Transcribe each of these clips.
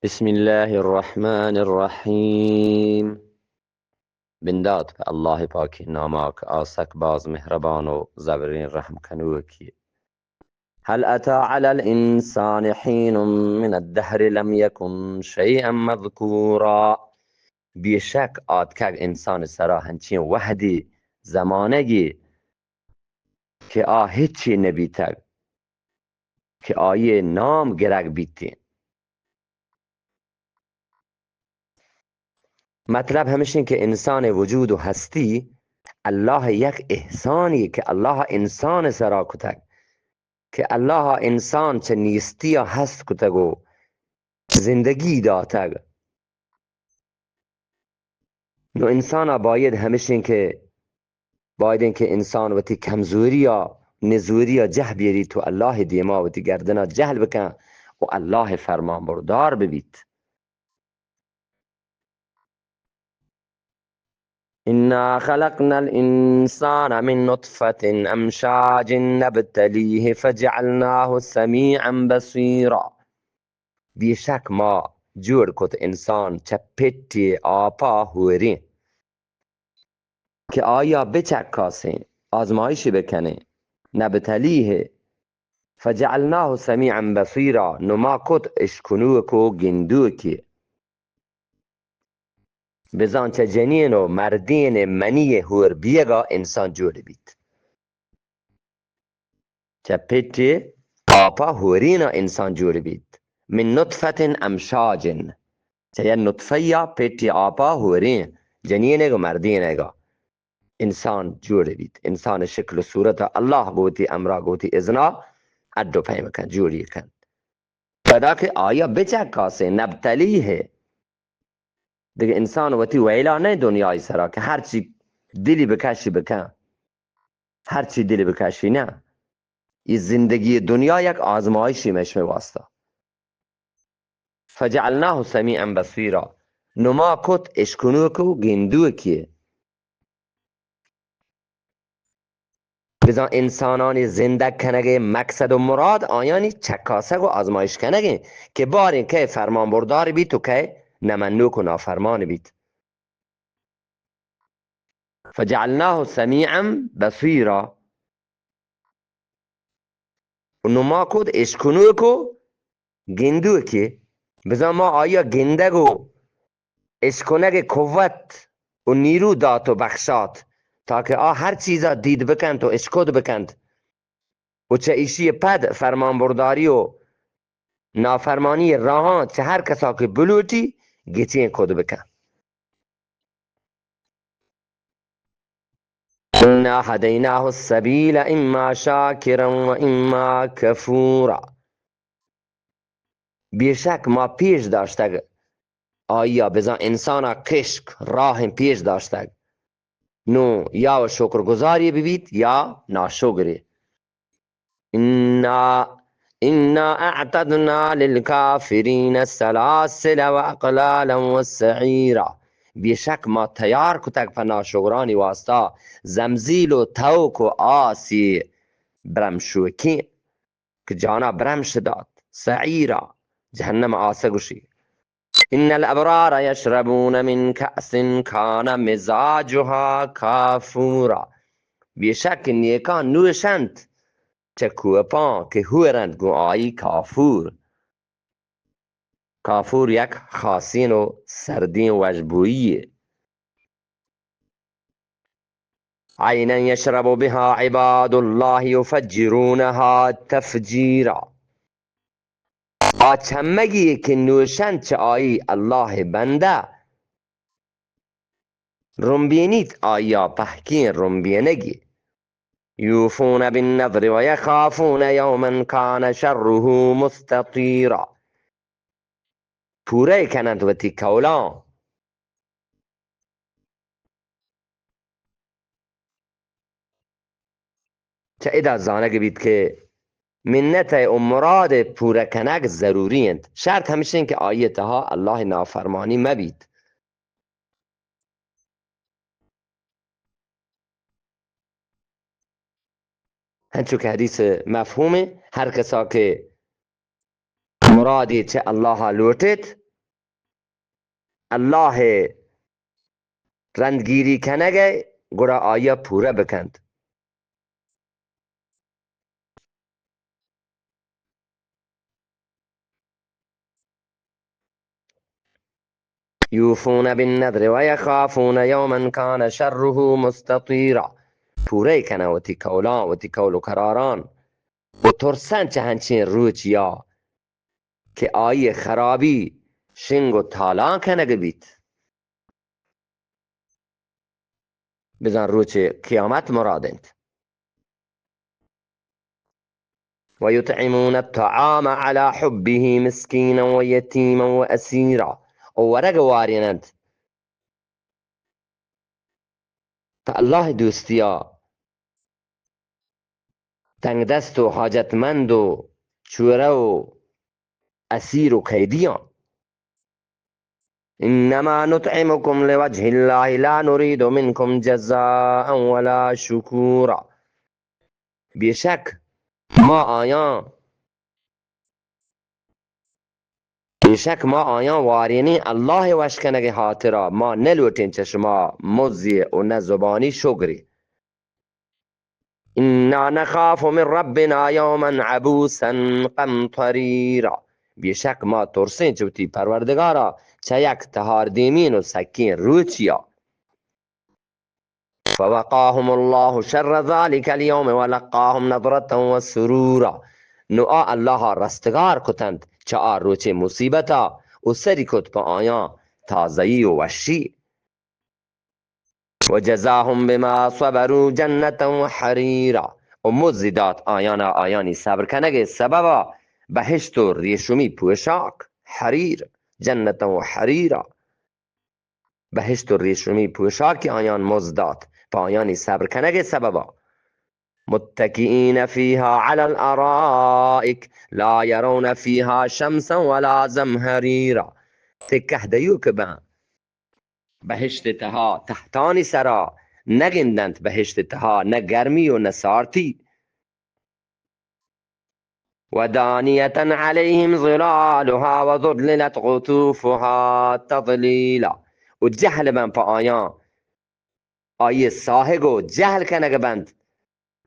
بسم الله الرحمن الرحيم. بندات پہ اللہ پاکی ناما کہ آ سک باز مہربان و زبرین رحم کنوکی. هل أتى على الإنسان حين من الدهر لم يكن شيئا مذكورا. بے شک آتکگ انسان سرا ہنچیں وہدی زمانگی کہ آ ہچی نبیتگ کہ آئی نام گرگ بیتیں. مطلب ہمشیں کہ انسان وجود و ہستی اللہ یک احسانی کہ اللہ انسان سرا کتگ، کہ اللہ انسان چہ نیستی ہست کتگ و زندگی داتگ. نو انسان باید ہمشیں کہ، باید کہ انسان وتی کمزوری نزوری جہ بیریت و اللہ دیما وتی گردنا جہل بکن و اللہ فرمان بردار ببیت. إنا خلقنا الإنسان من نطفة أمشاج نبتليه فجعلناه سميعا بصيرا. بے شک ما جوڑ کت انسان چہ پٹی آپا ہوریں کہ آیا بچکاسیں، آزمائشی بکنیں. نبتلیه فجعلناه سمیعا بصیرا، نو ما کت اشکنوک و گندوکی. بزان چہ جنین و مردین منی ہور بیگا انسان جوڑ بیت. چہ پٹی آپا ہورینا انسان جوڑ بیت. من نطفة أمشاج، چہ یک نطفہ یا پٹی آپا ہورین جنینگ و مردینگا انسان جوڑ بیت. انسان شکل و صورت اللہ گوتی امرا گوتی اذنا اڈو پیم کن، جوڑی کن. پدا کہ آیا بچکاسیں، نبتلیه. دگہ انسان وتی ویلا نہ دنیای سرا کہ ہرچی دلی بکشی بکن، ہرچی دلی بکشی نہ. یہ زندگی دنیا یک آزمائشی مشمے واسطہ. فجعلناه سمیعا بصیرا، نما کت اشکنوک و گندوکی. بزاں انسانانی زندگ کنگ ء مقصد و مراد آیانی چکاسگ و آزمائش کنگ انت کہ باریں کئے فرمان بردار بیت و کئے نمنوک و نافرمان بیت. فجعلناه سمیعا بصیرا، و نما کت اشکنوک و گندوکی. بزاں ما آیا گندگ و اشکنگ قوت و نیرو دات و بخشات، تاکہ آ ہر چیزا دید بکنت و اشکت بکنت و چہ ایشی پد فرمان برداری و نافرمانی راہاں چہ ہر کسا کہ بلوٹی گچین کت بکن. إنا هديناه السبيل إما شاكرا وإما كفورا. بے شک ما پیش داشتگ آیا، بزاں انسانا کشک راہیں پیش داشتگ، نو یا و شکر گزاری ببیت یا ناشکری. إنا، إنا أعتدنا للكافرين سلاسل وأغلالا وسعيرا. بے شک ما تیار کتگ پہ ناشکرانی واسطہ زمزیل و توک و آسی برمشوکیں کہ جانا برمش دات. سعیرا، جہنم آسے گوشی. إن الأبرار يشربون من كأس كان مزاجها كافورا. بے شک نیکاں نوش انت چہ کوپاں کہ ہور انت گوں آئی کافور. کافور یک خاصین و سردین وشبویی. عينا يشرب بها عباد الله يفجرونها تفجيرا. آ چمگی کہ نوشنت چہ آئی اللہ بندہ رمبینیت آیا پہکیں رمبینگی. يوفون بالنذر ويخافون يوما كان شره مستطيرا. پورہ کننت وتی قولاں. چہ ادا زانگ بیت کہ منت ء و مراد ء پورہ کنگ ضروری انت. شرط ہمشیں کہ آئی ء تہا اللہ ء نافرمانی مہ بیت. ہنچو کہ حدیث مفہوم ء، ہر کسا کہ مرادی چہ اللہ ء لوٹیت، اللہ ءِ رندگیری کنگ ءَ، گڑا آئی ءَ پورہ بکنت۔ یوفون بالنذر ویخافون یوما کان شره مستطیرا۔ پورہ کناں وتی قولاں، وتی قول و قراران، و ترسن چہ ہنچیں روچیا کہ آئی خرابی شنگ و تالان کنگ بیت۔ بزاں روچ قیامت مراد انت۔ ویطعمون الطعام علی حبه مسکینا و یتیما و اسیرا، و ورگ واریننت پہ اللہ دوستیا تنگ دست و حاجتمند و چورہ و اسیر و قیدیاں۔ انما نطعمکم لوجه الله لا نريد منکم جزاء ولا شکورا۔ بے شک ما آیاں، بے شک ما آیاں وارینیں اللہ ءِ وش کنگ ءِ ہاترا، ما نہ لوٹیں چہ شما مزے و نہ زبانی شگرے۔ انا نخاف من ربنا یوما عبوسا قمطریرا۔ بے شک ما ترسیں چہ وتی پروردگارا چہ یک تہار دیمین و سکیں روچیا۔ فوقاهم الله شر ذلك اليوم ولقاهم نضرة وسرورا۔ نو آ اللہ ءَ رستگار کتنت چہ آ روچے مصیبتا و سری کت پہ آیاں تازہی و وشی۔ وجزاهم بما صبروا جنة وحريرا، و مزی دات آیانا آیانی صبر کنگ ءِ سببا بہشت و ریشمی پوشاک، حریر، جنة وحريرا، بہشت و ریشمی پوشاکی آیان مز دات پہ آیانی صبر کنگ ءِ سببا۔ متکئین فیها علی الارائک لا یرون فیها شمسا ولا زمهریرا۔ تکہ دیوک بن بہشت ءِ تہا تہتانی سرا، نہ گندنت بہشت ءِ تہا نہ گرمی و نہ سارتی۔ ودانیة علیهم ظلالها وذللت قطوفها تذلیلا۔ و جہل بن پہ آیاں آئی ءِ ساہگ و جہل کنگ بنت،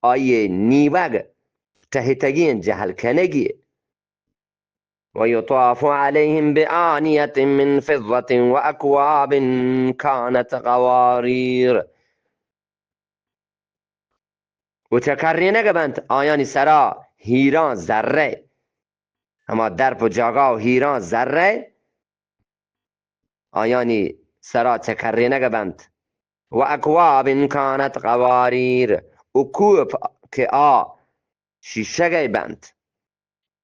آئی ءِ نیوگ ٹہتگیں جہل کنگی۔ ويطاف عليهم بآنية من فضة وأكواب كانت قوارير۔ و چکرینگ بنت آیانی سرا ہیراں زرہ، ہما درپ و جاگا و ہیراں زرہ آیانی سرا چکرینگ بنت۔ و اکواب کانت قواریر، و کوپ کہ آ شیشگئے بنت۔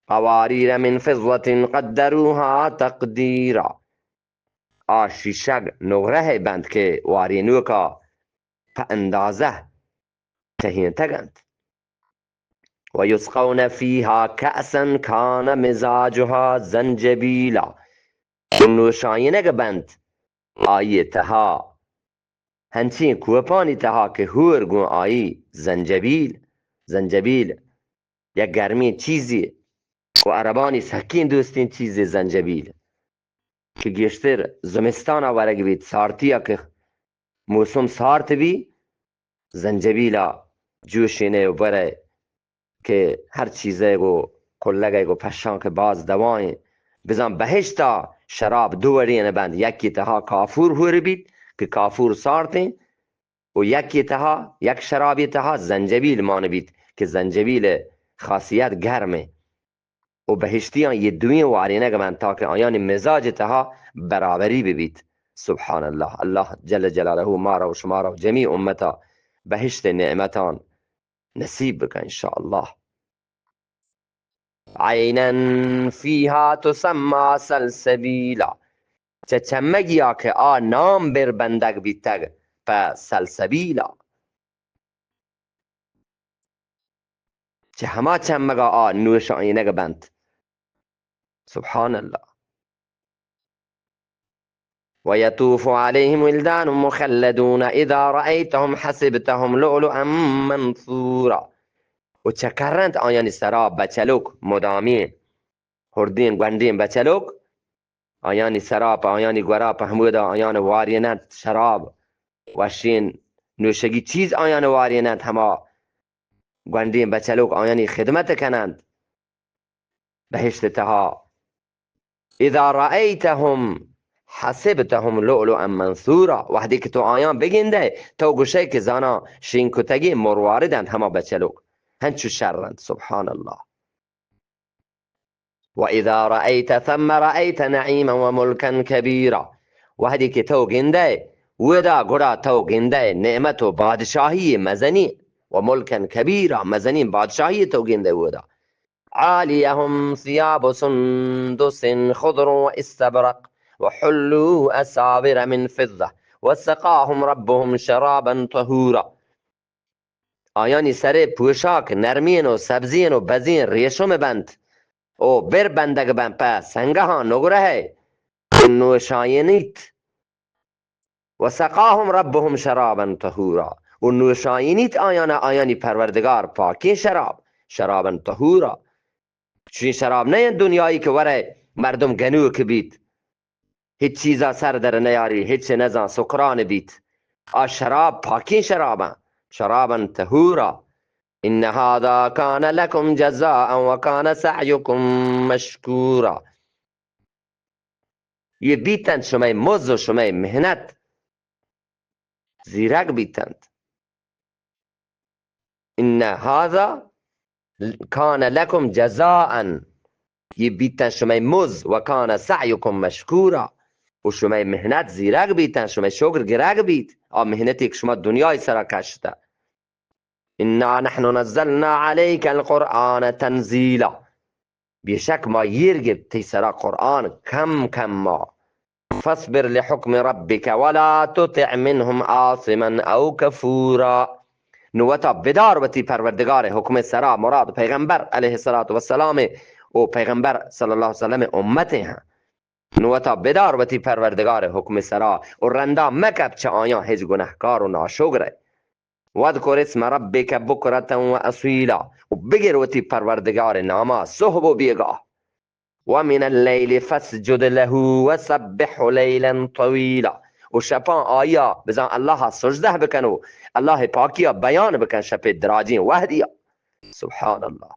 قواریر من فضة قدروها تقدیرا، آ شیشگ نغرہے بنت کہ وارینوکا پہ اندازہ ٹہینتگ انت۔ و یسقون فیها کأسا کان مزاجها زنجبیلا، و نوشائینگ بنت آئی تہا ہنچیں کوپانی تہا کہ ہور گوں آئی زنجبیل، زنجبیل یک گرمیں چیزے و عربانی سکیں دوستیں چیزے زنجبیل کہ گیشتر زمستانا ورگ بیت، سارتیا کہ موسم سارت بی، زنجبیلا جوشینے و برے کہ ہر چیزے گو کلگے گو پشاں کہ باز دوائیں۔ بزاں بہشتا شراب دو وڑین بند، یکی تہا کافور ہور بیت کہ کافور سارتیں، و یکی تہا، یک شرابی تہا زنجبیل مان بیت کہ زنجبیل خاصیت گرمیں۔ و بہشتیاں یہ دوئیں وارینگ بنت تاکہ آیانی مزاج تہا برابری ببیت۔ سبحان اللہ، اللہ جل جلالہ مارا و شمارا و جمیع امتا بہشت نعمتان نصیب بکن انشاءاللہ۔ عینا فیها تسمی سلسبیلا، چہ چمگیا کہ آ نام بر بندگ بیتگ پہ سلسبیلا۔ چہ ہما چمگا آ نوشائینگ بنت۔ سبحان اللہ۔ ویطوف علیہم ولدان مخلدون اذا رأیتهم حسبتهم لؤلؤا منثورا۔ و چکرنت آیانی سرا بچلوک مدامین، ہردین گونڈین بچلوک، آیانی سرا پہ آیانی گورا پہ ہمودا آیان واریننت شراب، وشین نوشگی چیز آیان واریننت، ہما گونڈیں بچلوک آیانی خدمت کننت بہشت تہا. اذا رأیتهم حسبتهم لؤلؤا منثورا، وہدے کہ تو آیان بگندئے، تو گوشئے کہ زاناں شین کتگیں مرواردنت ہما بچلوک، ہنچو شرنت. سبحان اللہ. وإذا رأيت ثم رأيت نعيما وملكا كبيرا. وہدے کہ تو گندئے، اودا گڑا تو گندئے نعمت و بادشاہی مزنی، و ملکا کبیرا، مزنی بادشاہی تو گندئے اودا. عاليهم ثياب سندس خضر واستبرق وحلوا أساور من فضة وسقاهم ربهم شرابا طهورا. آیانی سرے پوشاک نرمین و سبزین و بزین ریشم بنت و بر بندگ بنت پہ سنگہاں نگرہے و نوشائینیت. وسقاهم ربهم شرابا طهورا، و نوشائینیت آیانا آیانی پروردگار پاکیں شراب، شرابا طهورا. چوشیں شراب نہ انت دنیایی کہ ورئے مردم گنوک بیت، ہچ چیزا سر در نیاری، ہچ نزان، سکران بیت. آ شراب پاکیں شراباں، شرابا طهورا. إن هذا كان لكم جزاء وكان سعيكم مشكورا. یہ بیتنت شمئے مز و شمئے محنت زیرگ بیتنت. إن هذا كان لكم جزاء، یہ بیتنت شمئے مز، وكان سعيكم مشكورا، و شمئے محنت زیرگ بیتنت، شمئے شکر گرگ بیت. آ محنتے کہ شما دنیای سرا کشتہ. إنا نحن نزلنا عليك القرآن تنزيلا. بیشک ما ایر گپت تئی سرا قرآن کم کم ما. فاصبر لحكم ربك ولا تطع منهم آثما أو كفورا. نو وتا بدار وتی پروردگار حکم سرا، مراد پیغمبر علیہ الصلوۃ والسلام و پیغمبر صلی اللہ علیہ وسلم امت ہیں. نو وتا بدار وتی پروردگار حکم سرا و رندا مکپ چہ آیاں ہچ گناہکار و ناشکرے. واذكر اسم ربك بكرة وأصيلا، و بگر وتی پروردگار ناما صحب و بیگاہ. ومن الليل فاسجد له وسبحه ليلا طويلا، و شپاں آیا بزاں اللہ سجدہ بکن و اللہ پاکیا بیان بکن شپ دراجیں وہدیا. سبحان اللہ.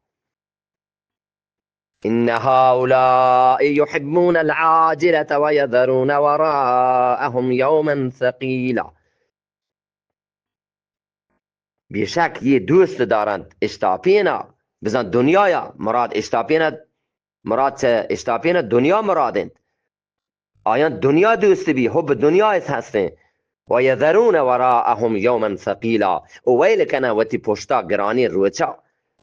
إن هؤلاء يحبون العاجلة ويذرون وراءهم يوما ثقيلا. بیشک یہ دوست دارنت اشتاپینا، بزاں دنیایا، مراد اشتاپینا، مراد چہ اشتاپینا دنیا مراد انت. آیان دنیا دوست بی، حب دنیا اس ہستیں. و یذرون وراءهم یوما ثقیلا، و ویل کنن وتی پشتا گرانیں روچا.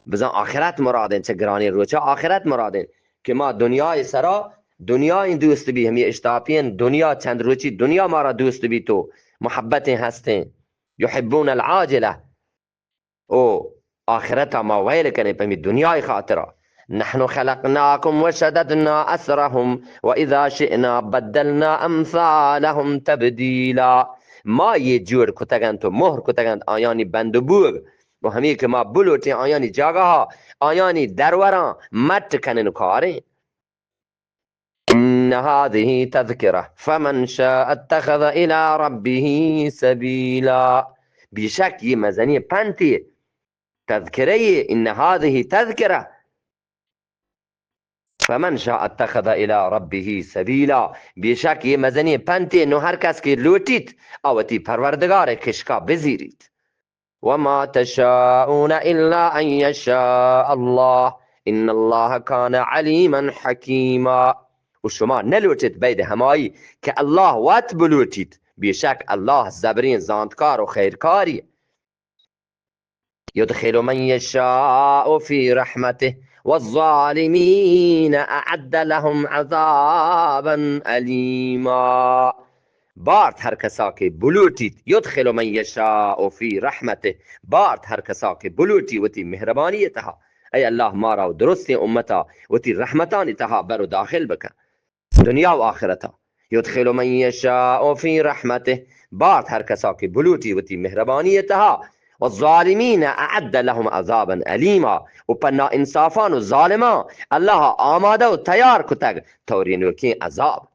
بزاں آخرت مرادیں، چہ گرانیں روچا آخرت مرادیں. کہ ما دنیا سرا، دنیا این دوست بی، ہمی اشتاپین دنیا، چند روچی دنیا مارا دوست بی تو محبتیں ہستیں. یحبون العاجلہ، او آخرتا ما ویل کنیں پہ ہمی دنیای خاطرا. نحن خلقناكم وشددنا أسرهم وإذا شئنا بدلنا أمثالهم تبديلا. ما یہ جوڑ کتگنت و مہر کتگنت آیانی بند و بوگ، و ہمی کہ ما بلوٹیں آیانی جاگہا، آیانی دروران مٹ کنن و کاریں. إن هذه تذكرة فمن شاء اتخذ إلى ربه سبيلا. بیشک یہ مزنی پنتی، تذکرہ یہ، إن هذه تذكرة فمن شاء اتخذ إلى ربه سبيلا. بیشک یہ مزنی پنتی، نو ہر کس کہ لوٹیت، آ وتی پروردگار کشکا بزیریت. وما تشاءون إلا أن يشاء الله إن الله كان عليما حكيما. و شما نلوٹیت بید ہمائی کہ اللہ وت بلوٹیت، بیشک اللہ زبرین زانتکار و خیرکاری. يدخل من يشاء في رحمته والظالمين أعد لهم عذابا أليما. بارت ہر کسا کہ بلوٹیت، یدخل من یشاء فی رحمته، بارت ہر کسا کہ بلوٹی وتی مہربانی تہا. اے اللہ، مارا و درستیں امتا وتی رحمتانی تہا بر و داخل بکن، دنیا و آخرتا. یدخل من یشاء فی رحمته، بارت ہر کسا کہ بلوٹی وتی مہربانی تہا. والظالمین اعد لهم عذابا الیما، و پہ ناانصافان و ظالمان اللہ آمادہ و تیار کتگ تورینوکیں عذاب.